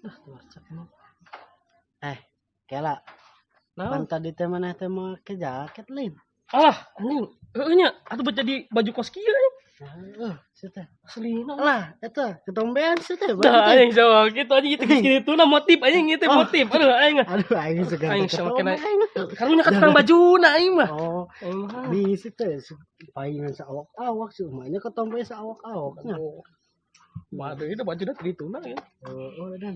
Dah tuh ini. Eh, kela. Nah, Pan tadi teh maneh teh make jaket lain. Ah, anjing. Heeh nya, atuh bet jadi baju kos kieu anjing. Heeh, sia teh. Aslina. Lah, eta ketombean sia teh. Dah anjing jawab gitu anjing itu geus kitu na motif anjing ieu teh Oh. motif. Aduh aing. Aduh, aing segan. Aing sama kena. Karunya ka tukang bajuna aing mah. Oh, Aing mah. bisi teh paingan saawak-awak sih, umanya ketombe saawak-awaknya. Waduh, itu baju tadi tuna ya. Oh, dan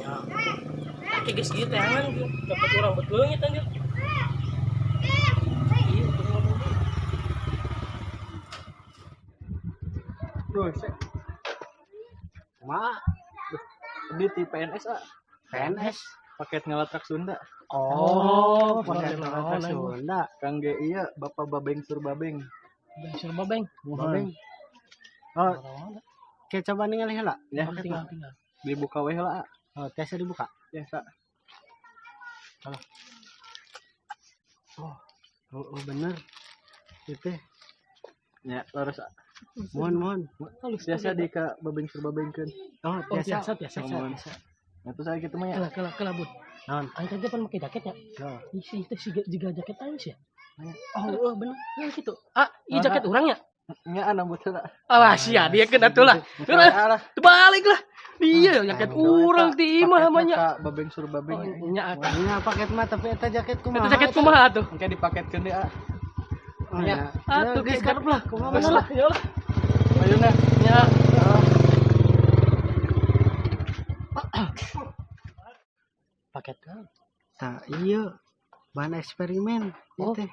Kayak geus ieu teh angan dapat urang betul anjir. Iya, betul. Duh, sek. Ma, Di ti PNS ah. PNS. Paket ngalatrak Sunda. Oh, paket paket naon, ngalatrak Sunda. Kangge iya Bapak Babeng Sur Babeng. Beng sur babeng. Babeng. Oh, kayak coba ningali heula. Ya, Paket Tinggal mah. tinggal. Dibuka we heula ah. Oh, tesnya dibuka. Biasa. Oh, oh, oh bener. Itu. Ya, terus ah. Mohon, mohon. Halus. Biasa di ka Babeng Sur Babengkeun. Oh, Oh, biasa. biasa biasa. Mohon. Nah, terus saya gitu mah ya. Kela kela kela bud. Naon? Aing tadi pan make jaket ya. Oh, Isi itu si juga jaket aing sih ya. oh, oh, bener. Ya gitu. Ah, iya jaket urang ya. Nya ana buat heula. Alah sia dia kena tuh lah. Alah, Terbalik lah. Dia jaket urang di imah namanya. Ka Babeng Sur Babeng. Oh, nya atuh. Nya paket mah tapi eta jaket kumaha? Itu jaket kumaha atuh? Engke dipaketkeun deui ah. Oh, ya. Atuh, Geus kayak karep lah, kumaha Geus mana lah, ya lah. Ayeuna. Nya. Paket. Tah, iya. Bahan eksperimen Oh. oh. Teh.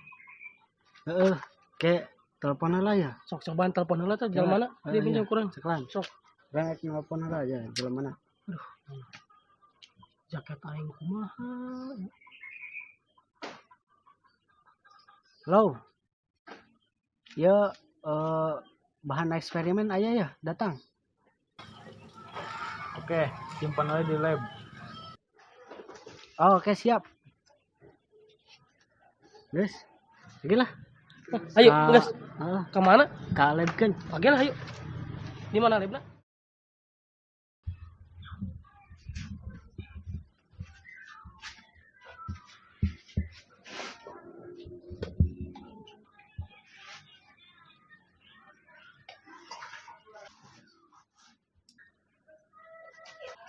Heeh, kayak telepon lah ya. Sok cobaan telepon heula teh jalan mana? Dia Iya. pinjam kurang. Seklan. Sok. Rek nelpon lah ya, jalan mana? Jaket aing kumaha? Halo. Ya, bahan eksperimen aya ya, datang. Oke, simpan aja di lab. Oh, oke siap. Guys, lagi lah. Ayo, Ka- geus. Ah, Ke mana? ka lab kan. Oke lah, ayo. Di mana labna?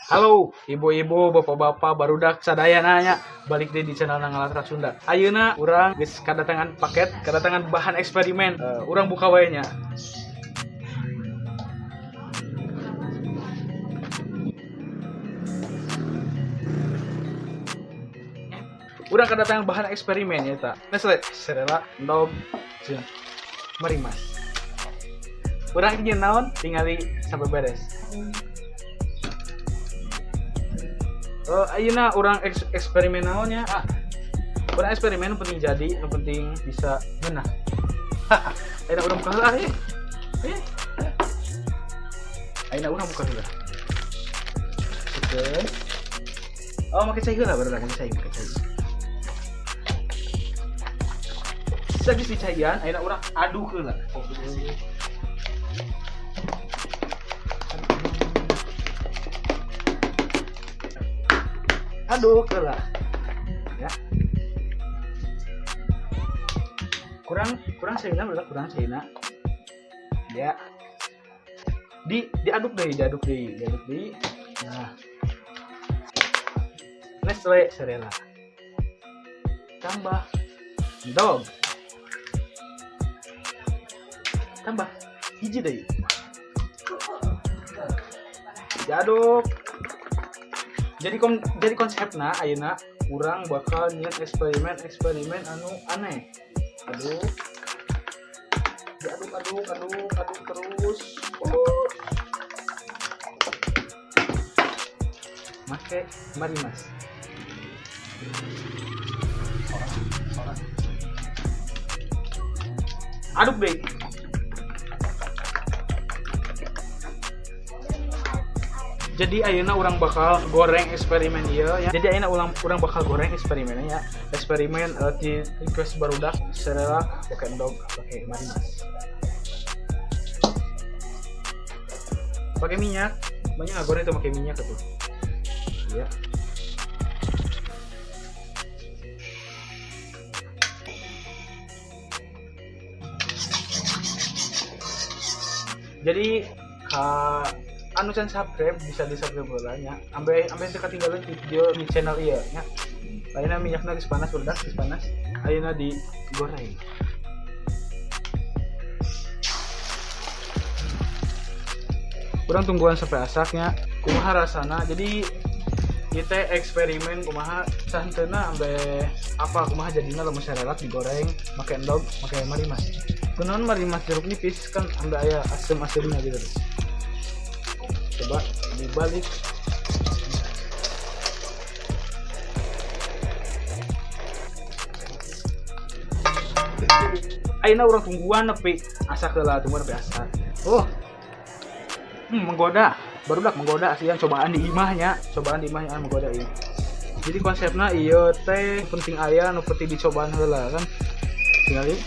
Halo, ibu-ibu, bapak-bapak, barudak sadayana nya balik deui di channel Ngalatrak Sunda. Ayeuna urang geus kadatangan paket, kadatangan bahan eksperimen. Urang buka wae nya. Urang kadatangan bahan eksperimen ya ta. Nestle, serela, endog, jeung marimas. Urang ingin naon tingali sampai beres. Ayeuna urang eksperimen naon nya? Ah, urang eksperimen nu penting jadi, nu penting bisa ngeunah. Ayeuna urang buka heula eh. Eh. Ayeuna urang buka heula. Oke. Oh, make cai heula baru make cai, make cai. Sageus dicaian, ayeuna urang aduk heula. Aduk heula. Ya. Kurang kurang caina berarti kurang caina. Ya. Diaduk deui, diaduk deui, diaduk deui. Nah. Nestle Serela. Tambah dog. Tambah hiji deui. Diaduk. Jadi jadi konsepna ayeuna urang bakal nyieun eksperimen-eksperimen anu aneh. Aduh. Diaduk, aduk, aduk, aduk terus. Oh. Make marimas. Aduk deh. Jadi ayeuna urang bakal goreng eksperimen ieu ya. Jadi ayeuna urang bakal goreng eksperimennya ya. Eksperimen di request barudak serelak pakai endog pakai marimas. Pakai minyak. Banyak goreng itu pakai minyak tuh. Iya. Jadi anu can subscribe bisa di subscribe heula nya. Ambe teu katinggalan video di channel ieu nya. Ayeuna minyakna geus panas barudak, geus panas. Ayeuna digoreng. Urang tungguan sampai asaknya. Kumaha rasana? Jadi kita eksperimen kumaha sahenteuna ambe apa kumaha jadina lamun serelak digoreng make endog, make marimas. Kunaon marimas jeruk nipis kan ambe aya asem-asemna gitu. Coba dibalik. Ayeuna urang tungguan nepi asak heula, tungguan nepi asak. Oh. Menggoda. Barudak menggoda asian cobaan di imahnya, cobaan di imahnya menggoda ieu. Jadi konsepna ieu teh penting aya nu penting dicobaan heula kan. Tinggali.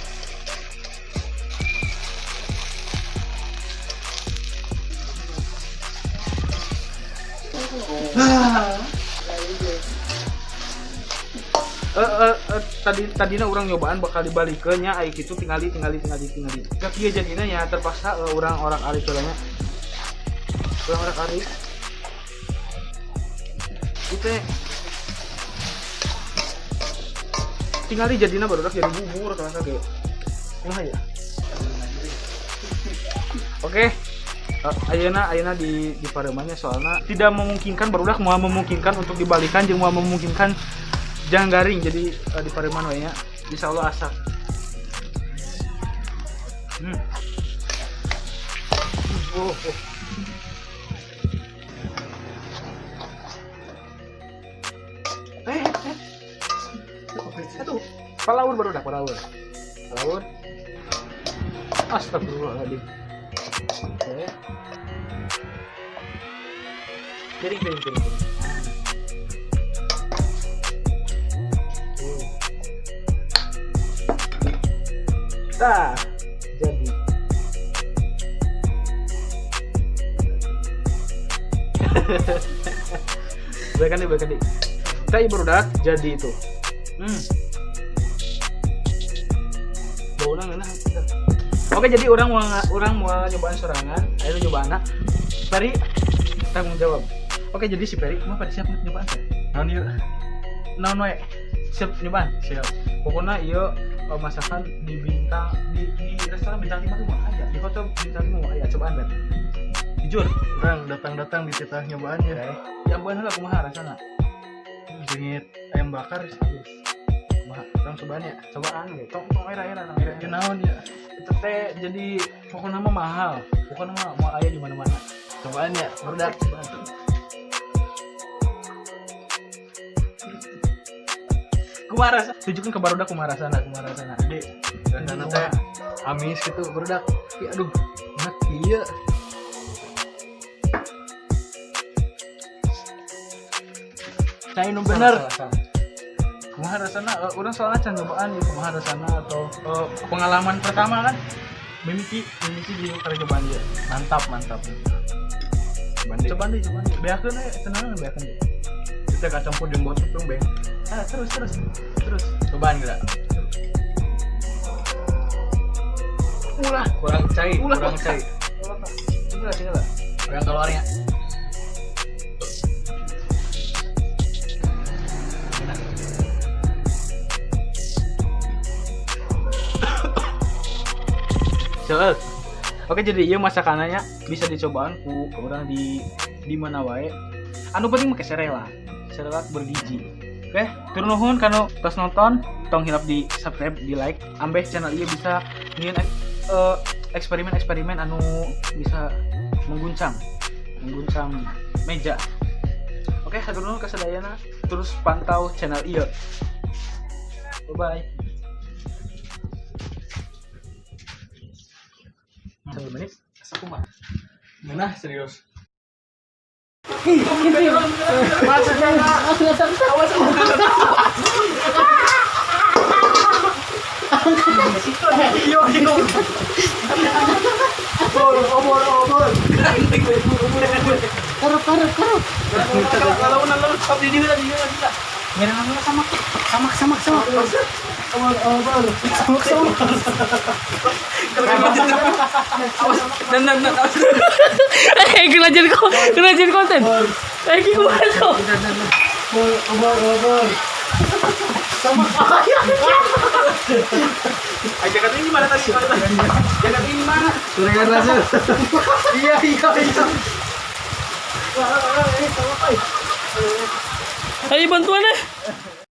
Tadina urang nyobaan bakal dibalikeun nya ai kitu tingali. Gak kieu jadina nya terpaksa urang orang ari heula nya. Urang orang ari. Itu tingali jadina barudak jadi bubur kerasa ge. Kumaha ya? Oke. Ayeuna di pareumannya soalna tidak memungkinkan barudak moal memungkinkan untuk dibalikan jeung moal memungkinkan jangan garing jadi di pareuman we nya. Insyaallah asak. Oh. Aduh, palaur barudak, palaur. Palaur. Astagfirullahaladzim. Oke. Piring. Nah, jadi. Balikan deh. Kita barudak jadi itu. Baunya ngeunah. Oke, jadi orang mau nyobaan sorangan, ayo nyobaan. Peri tanggung jawab. Oke, jadi si Peri mah pada siap nyobaan teh. Naon ieu? Naon we? Siap nyobaan? Siap. Pokoknya ieu masakan di bintang di restoran bintang 5 tuh mah aya, di hotel bintang 5 mah aya cobaan Ben. Jujur, urang datang-datang di titah nyobaan ya. Nyobaan heula kumaha rasana? Sengit ayam bakar. Kumaha? Urang cobaan ya. Cobaan ge. Tong era-era. Naon ya? Itu teh jadi pokoknya mah mahal. Pokoknya mah mau aya di mana-mana. Cobaan ya, barudak. Kumaha rasa? Tunjukkan ke barudak kumaha rasana, kumaha rasana. Jadi rasana teh amis gitu barudak. Tapi aduh, enak ieu. Cai nu bener. Kumaha rasana? Urang soalnya can nyobaan ieu kumaha rasana atau pengalaman pertama kan. Mimiti di kali cobaan ieu. Mantap. Cobaan deui, cobaan deui. Beakeun we, tenang beakeun deui. Kita kacang puding botol dong, Beng. Ah, terus. Cobaan geura. Ulah, kurang cai, ulah, kurang cai. Tinggal. Kurang keluarnya. Seueut. Oke, jadi ieu masakannya bisa dicobaan ku urang di mana wae. Anu penting make serelak. Serelak bergizi. Oke, tur nuhun kanu tos nonton, tong hilap di subscribe, di like, ambeh channel ieu bisa nyieun eksperimen-eksperimen anu bisa mengguncang meja. Oke, hatur nuhun kasadayana, terus pantau channel ieu. Bye bye. Asa manis, asa kumaha. Ngeunah serius. Karep karep karep. Samak samak samak. Obor obor. Samak samak. Dan dan dan. Eh, kena jadi kena jadi konten. Eh, gimana kok? Obor obor obor. Ay, jaket ini mana tadi? Jaket ini mana? Surengan rasa. Iya iya iya. Ayo bantuan eh.